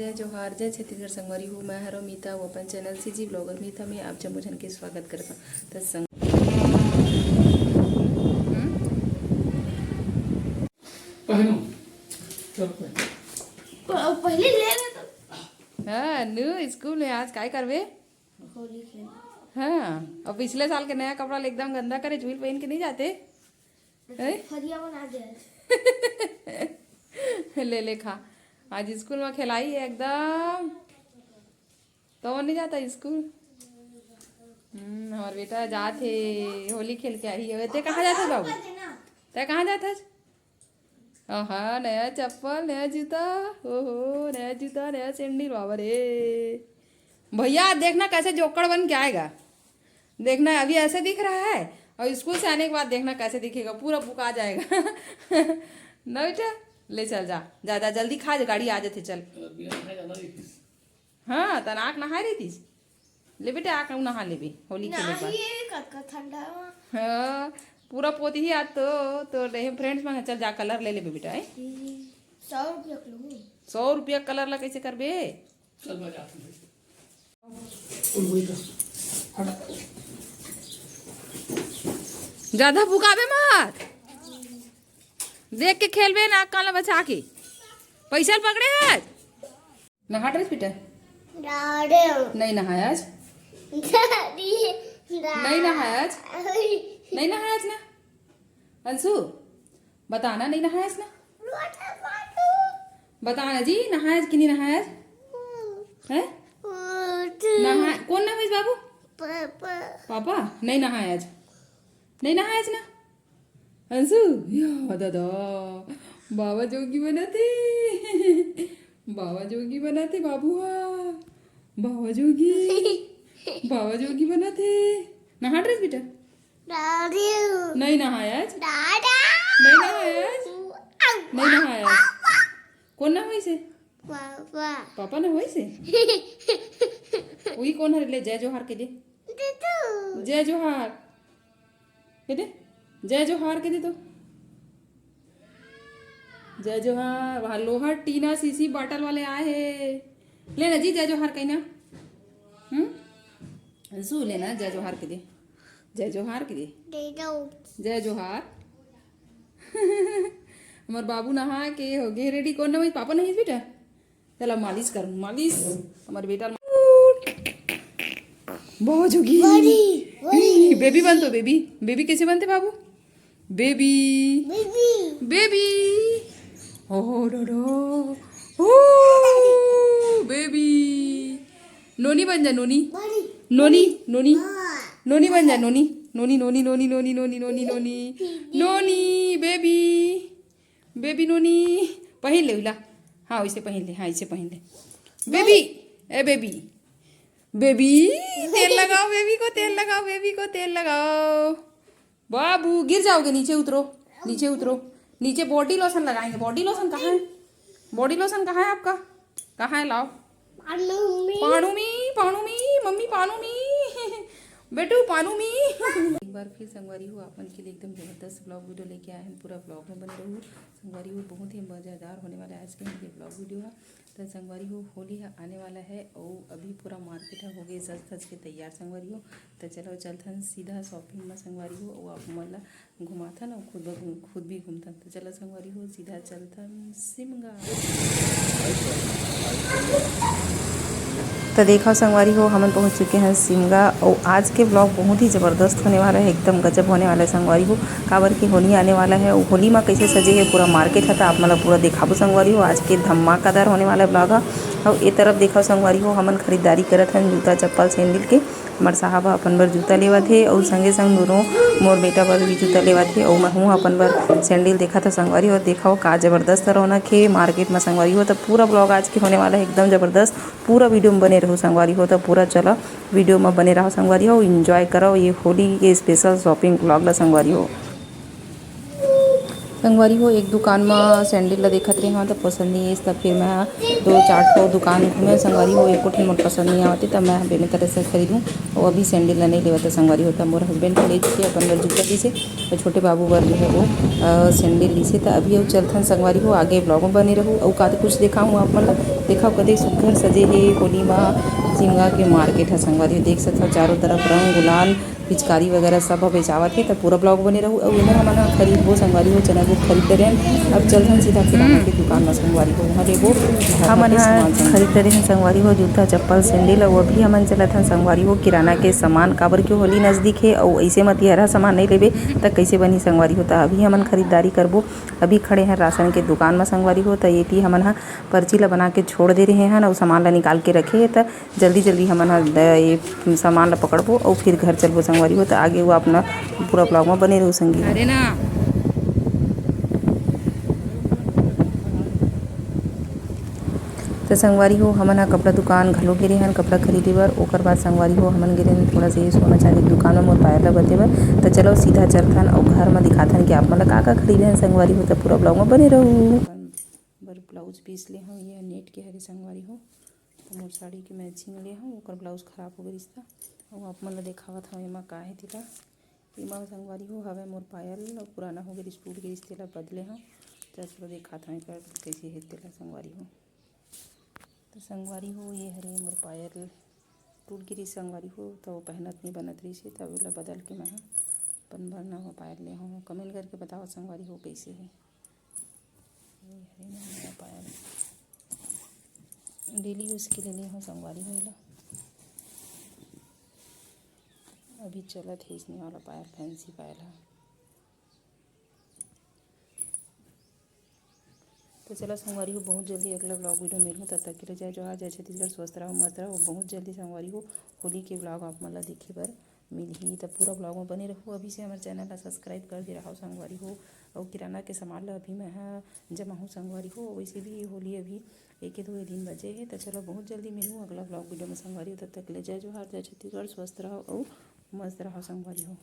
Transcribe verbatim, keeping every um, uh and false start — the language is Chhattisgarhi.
जय जोहार, जय छत्तीसगढ़ संगवारी हो। मैं हरो मीता, वो अपन चैनल सीजी ब्लॉगर मीता में आप जम्मो झन के स्वागत करता। त संग पहनो। चल पहनो। प-, पहले ले ले तो। हाँ, न्यू स्कूल में आज काय करबे? होली खेल। हाँ, और पिछले साल के नया कपड़ा ले एकदम गंदा करे, झूल पहन के नहीं जाते? हैं? फरिया बना दे आज। ले ले खा, आज स्कूल में खिलाई है एकदम। तो नहीं जाता स्कूल? हम्म, हमार बेटा जात हे, होली खेल के आही है। ते कहाँ जात हे बाबू? ते कहाँ जात हे? आहा, नया चप्पल, नया जूता। ओहो, नया जूता, नया सैंडल, बाबा रे। भैया, देखना कैसे जोकड़ बन के आएगा। देखना, अभी ऐसे दिख रहा है और स्कूल से आने के बाद देखना कैसे दिखेगा, पूरा बुका जाएगा। ना बेटा, ले चल जा, जा, जा, जल्दी खा, गाड़ी आ जाते, चल। हाँ, तन आँख नहाए रहितिस। ले बेटा, आँख नहा लेबे, होली खेले के बाद। ये कतका ठंडा है। हाँ, पूरा पोती ही आज तो, तो रहे फ्रेंड्स में, चल जा, कलर ले लेबे बेटा, हैं? सौ रुपया किलो। सौ रुपया कलर ला कैसे करबे? चल, मैं जाता हूँ। ज्यादा बुकाबे मत, देख के खेलबे, नाक कान ला बचा के। पैसा ल पकड़े है? नहा ड्रेस बेटा? नहीं नहाया आज। नहीं नहाया आज। नहीं नहाया आज ना? अंशु, बताना, नहीं नहाया आज ना? बताना जी, नहाया आज कि नहीं नहाया आज? हैं? नहा, कौन नहाइस बाबू? पापा। पापा? नहीं नहाया आज। नहीं नहाया आज ना? अंशु, या दादा, बाबा जोगी बनत हे। बाबा जोगी बनत हे बाबू हा। बाबा जोगी, बाबा जोगी बनत हे। नहा ड्रेस बेटा? नहीं नहाया आज। नहीं नहाया आज। नहीं नहाया आज। कौन नहाइस हे? पापा। पापा नहाइस हे? वही कौन हरे? ले, जय जोहार के दे। जय जोहार। के दे, जय जोहार के दे तो। जय जोहार। वहाँ लोहा, टीना, शीशी, बाटल वाले आए हे। लेना जी, जय जोहार कहना। हम्म, अंशु लेना, जय जोहार के दे। जय जोहार के दे। जय जोहार। हमार बाबू नहा के हो गए रेडी। कौन नहाइस? पापा नहाइस बेटा? चला मालिश कर, मालिश। हमारे बेटा बाबा जोगी। बेबी बन तो, बेबी। बेबी कैसे बनते बाबू? बेबी। बेबी। हो, हो, डो, डो। हो, बेबी। नोनी बन जा, नोनी। नोनी, नोनी। नोनी बन जा, नोनी। नोनी, नोनी, नोनी। नोनी, बेबी। बेबी नोनी। पहन ले उला। हाँ, वैसे पहन ले, हाँ, ऐसे पहन ले। बेबी, ए बेबी। बेबी, तेल लगाओ बेबी को, तेल लगाओ बेबी को, तेल लगाओ। बाबू, गिर जाओगे, नीचे उतरो, नीचे उतरो। नीचे बॉडी लोशन लगाएंगे। बॉडी लोशन कहाँ है? बॉडी लोशन कहाँ है आपका? कहाँ है? लाओ। पानू मी। पानू मी, पानू मी, मम्मी पानू मी। बेटू पानू मी। एक बार फिर संगवारी हो, आप मन के लिए एकदम जबरदस्त ब्लॉग वीडियो लेके आए हैं। पूरा ब्लॉग में बने रहू संगवारी हो, बहुत ही मज़ेदार होने वाला है आज के ये ब्लॉग वीडियो है। तो संगवारी हो, होली ह आने वाला है और अभी पूरा मार्केट ह हो गए सज धज के तैयार संगवारी हो। तो चलो चलथन सीधा शॉपिंग में संगवारी हो, और आप मन ला घुमाथन और खुद ब-, खुद भी घूमथन। तो चलो संगवारी हो, सीधा चलथन सिमगा। तो देखो संगवारी हो, हमन पहुंच चुके हैं सिमगा और आज के ब्लॉग बहुत ही ज़बरदस्त होने वाला है, एकदम गजब होने वाला है संगवारी हो। काबर कि होली आने वाला है, और होली में कैसे सजे है पूरा मार्केट है, तो आप मतलब पूरा दिखाबो संगवारी हो। आज के धमाकेदार होने वाला है ब्लॉग ह। और ये तरफ देखो संगवारी हो, हमन खरीदारी करत हन जूता चप्पल सैंडल के। हमर साहब ह अपन बर जूता लेवत हे, अउ संगे संग दोनों मोर बेटा बर भी जूता लेवत हे, अउ महू ह अपन बर सैंडल देखत ह संगवारी हो। और देखो का जबरदस्त रौनक हे मार्केट में संगवारी हो। तो पूरा ब्लॉग आज के होने वाला है एकदम जबरदस्त, पूरा वीडियो में बने रहो संगवारी हो। तो पूरा चलो वीडियो में बने रहो संगवारी हो, एंजॉय करो ये होली के स्पेशल शॉपिंग ब्लॉग ला संगवारी हो। संगवारी हो, एक दुकान म सैंडल ला देखत रहे हव, त पसंद नहीं आइस, त फिर मैं दो चार ठो दुकान घूमे। संगवारी हो, एको ठन मोर पसंद नहीं आवत हे, त मैं बेने तरह से खरीदूं। अउ अभी सैंडल ला नहीं लेवत हे संगवारी हो, त मोर हस्बैंड के ले के अपन बर जूता लीसे, अउ छोटे बाबू बर जो है वो, अ, सैंडल लीसे। त अभी अउ चलथन संगवारी हो, आगे vlog में बने रहू। अउ का कुछ देखाऊं आप मन ला, देखा कते सुघर सजे हे होली म सिमगा के मार्केट ह संगवारी हो। देख सकथव चारों तरफ रंग गुलाल, पिचकारी वगैरह सब ह बेचावत हे, त पूरा vlog बने रहू। अउ एमेर हमन ह खरीदबो संगवारी हो, चना गुड़ खरीद डरे हन। अब चलथन सीधा किराना के दुकान म संगवारी हो, उहाँ लेबो घर हमन के ह सामान संगवारी। खरीद डरे हन संगवारी हो, जूता, चप्पल, सैंडल। अउ अभी हमन चलत हन संगवारी हो किराना के सामान, काबर के होली नजदीक हे अउ अइसे म तिहरा सामान नइ लेबे त कइसे बनही संगवारी हो। त अभी हमन खरीदारी करबो। अभी खड़े हन राशन के दुकान म संगवारी हो, त एती हमन ह पर्ची ल बना के छोड़ दे रहे हन अउ सामान ल निकाल के रखे हे, त जल्दी जल्दी हमन ह द-, ये सामान ल पकड़बो अउ फिर घर चलबो संगवारी हो। त आगे वो अपना पूरा vlog म बने रहू संगी हो। अरे ना। त संगवारी हो, हमन ह कपड़ा दुकान घलो गे रेहन कपड़ा खरीदे बर। ओकर बाद संगवारी हो, हमन गे रेहन थोड़ा से सोना चांदी के दुकान म मोर पायल ल बदले बर। त चलो सीधा चलथन अउ घर म दिखाथन कि आप मन ल का का खरीदे हन संगवारी हो। त पूरा vlog म बने रहू। बर ब्लाउज पीस ले हव, ये नेट के हरे संगवारी हो। त मोर साड़ी के मैचिंग ले हव, ओकर ब्लाउज खराब हो गे रिहिस त। अउ आप मन ल देखावत हव एमा का हे तेला। एमा संगवारी हो हवय मोर पायल, अउ पुराना हो गे रिहिस, टूट गे रिहिस, तेला बदले हव। त चलो देखात हव एकर कइसे हे तेला संगवारी हो। त संगवारी हो, ये हरे मोर पायल, टूट गे रिहिस संगवारी हो, त वो पहनत नइ बनत रिहिस हे, त ओला बदल के मैं ह अपन बर नवा पायल ले हव। कमेंट करके बताओ संगवारी हो कइसे हे। ये हरे नवा पायल, डेली यूज के लिए ले हव संगवारी हो एला। अभी चलत हे इसने वाला पायल, फैंसी पायल ह। तो चला संगवारी हो, बहुत जल्दी अगला vlog video मिलहूँ। तब तक के लिए जय जोहार, जय छत्तीसगढ़, स्वस्थ रहो, मस्त रहो। बहुत जल्दी संगवारी हो, होली के vlog आप मन ला देखे बर मिलही। त पूरा vlog में बने रहू। अभी से हमर channel ला subscribe कर दे रहो संगवारी हो। अउ किराना के सामान ला अभी मैं ह जमाहूँ संगवारी हो। वैसे भी होली अभी एक दो दिन बचे हे। त चलो बहुत जल्दी मिलहूँ अगला vlog video में संगवारी हो। तब तक के लिए जय जोहार, जय छत्तीसगढ़, स्वस्थ रहो अउ मस्त रहो संगवारी हो।